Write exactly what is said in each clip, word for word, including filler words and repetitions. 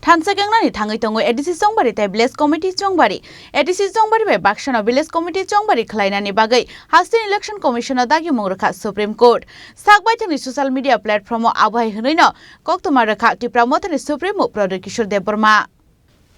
Thansa kengnani thangwi tongo A D C Chongbari tei Village Committee Chongbari. A D C Chongbari bai baksano Village Committee Chongbari khlainani bagwi hasteni Election Commission-no dagimung rwkha Supreme Court. Sak baithangni social media platform-o abo hai hwnwino koktwma rwkha Tipra Mothani Supremo Pradyot Kishore Debbarma.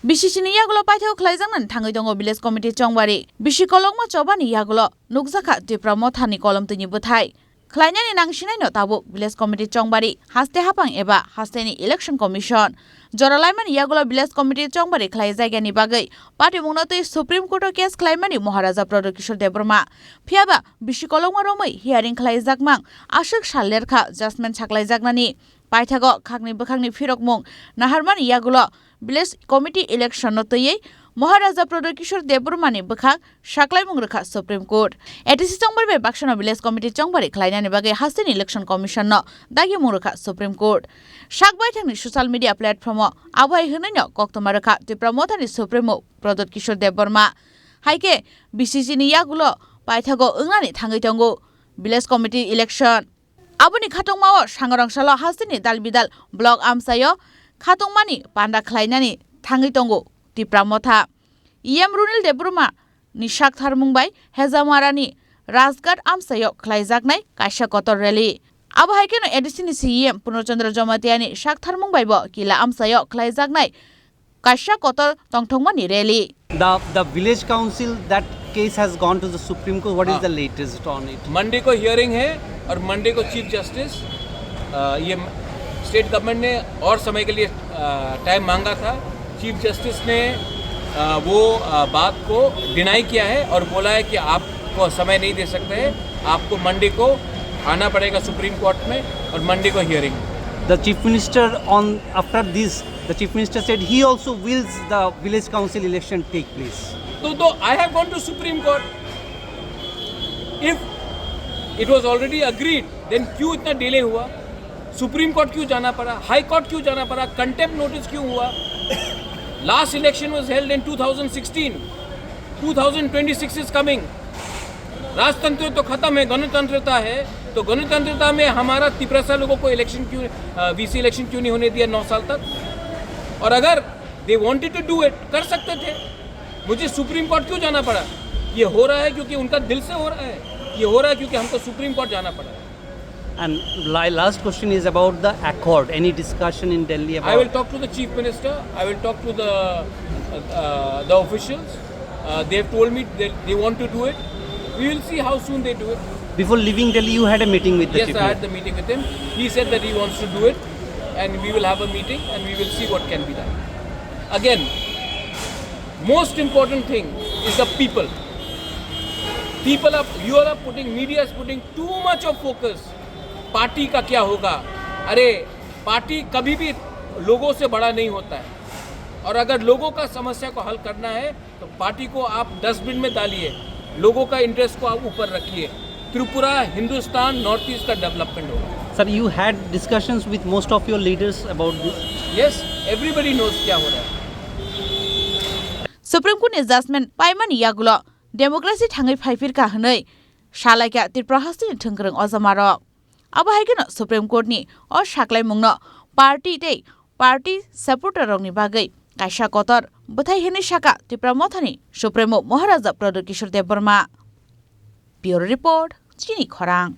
B C C ni yagulo paithak khlaijaknani thangwi tongo Village Committee Chongbari. Bisi kolokma chobani yagulo nukjakha Tipra Mothani kolomtwini bwthai. Khlainani nangsinaino tabuk Village Committee Chongbari, haste haphang eba hasteni Election Commission. Jora laimani yagulo Village Committee Chongbari khlaijakya ni bagwi patimungno twi Supreme Court-o case khlaimani Maharaja Pradyot Kishore Debbarma. Phiyaba bisi kolokma romwi hearing khlaijakmang aswk sal lerkha judgment saklaijaknani. Paithago khakni bwkhakni phirokmung naharmani yagulo Village Committee election no twiwi Maharaja Pradyot Kishore Debbarmani bwkhak saklaimung rwkha Supreme Court. A D C Chongbari bai baksano Village Committee Chongbari khlainani bagwi hasteni Election Commission no dagimung rwkha Supreme Court. Sak baithangni social media platform-o abo hai hwnwino koktwma rwkha Tipra Mothani Supremo Pradyot Kishore Debbarma. Haikhe B C C ni yagulo paithago wngnani thangwi tongo Village Committee election. Aboni khatungmao Sangrong salo hasteni Dalbidal block amchaio khatungmani panda khlainani thangwi tongo Tipra Motha. E M Runil Debbarma ni saktharmung bai Hejamarani Rajghat amchaio khlaijaknai kaisa kotor rally. Abo hai kheno A D C ni C E M Purno Chandra Jamatia ni saktharmung bai bo Kila amchaio khlaijaknai kaisa kotor tongthokmani rally. The, the village council, that case has gone to the Supreme Court. What is हाँ। The latest on it? Monday को हियरिंग है और मंडे को chief justice, अ, ये state government ने और समय के लिए, अ, टाइम मांगा था। चीफ जस्टिस ने, अ, वो, अ, बात को डिनाई किया है और बोला है कि आपको समय नहीं दे सकते हैं, आपको मंडे को आना पड़ेगा सुप्रीम कोर्ट में और मंडे को hearing. The chief minister on, after this, the chief minister said he also wills the village council election take place. तो, तो I have gone to Supreme Court. If it was already agreed, then क्यों इतना डिले हुआ? Supreme court क्यों जाना पड़ा? High court क्यों जाना पड़ा? कंटेम्प्ट नोटिस क्यों हुआ? Last election was held in two thousand sixteen. Two thousand twenty-six is coming. राजतंत्र तो खत्म है, गणतंत्रता है। तो गणतंत्रता में हमारा तिपरासा लोगों को इलेक्शन क्यों, अ, वीसी इलेक्शन क्यों नहीं होने दिया नौ साल तक? और अगर they wanted to do it, कर सकते थे। मुझे सुप्रीम कोर्ट क्यों जाना पड़ा? ये हो रहा है क्योंकि उनका दिल से हो रहा है, ये हो रहा है क्योंकि हमको सुप्रीम कोर्ट जाना पड़ा। And my last question is about the accord. Any discussion in Delhi about? I will talk to the chief minister. I will talk to the, uh, uh, the officials. Uh, they have told me that they want to do it. We will see how soon they do it. Before leaving Delhi, you had a meeting with the chief minister. Yes, I had the meeting with him. He said that he wants to do it, and we will have a meeting and we will see what can be done. Again, most important thing is the people. People are, you all are putting, media is putting too much of focus. Party का क्या होगा? अरे, पार्टी कभी भी लोगों से बड़ा नहीं होता है। और अगर लोगों का समस्या को हल करना है, तो पार्टी को आप डस्टबिन में डालिए, लोगों का इंटरेस्ट को आप ऊपर रखिए। त्रिपुरा, हिंदुस्तान, नॉर्थ ईस्ट का डेवलपमेंट होगा। Sir, you had discussions with most of your leaders about this? Yes, everybody knows क्या हो रहा है। Supreme Court ni judgment paimani yagulo democracy thangwi phaipirkha hwnwi salaikha Tripura hasteni thwngkwrwng ojamarok. Abo hai kheno Supreme Court ni o saklaimungno party tei party supporter rokni bagwi kaisa kotor bwthai hwnwi sakha Tipra Mothani Supremo Maharaja Pradyot Kishore Debbarma. Bureau Report, Chini Khorang.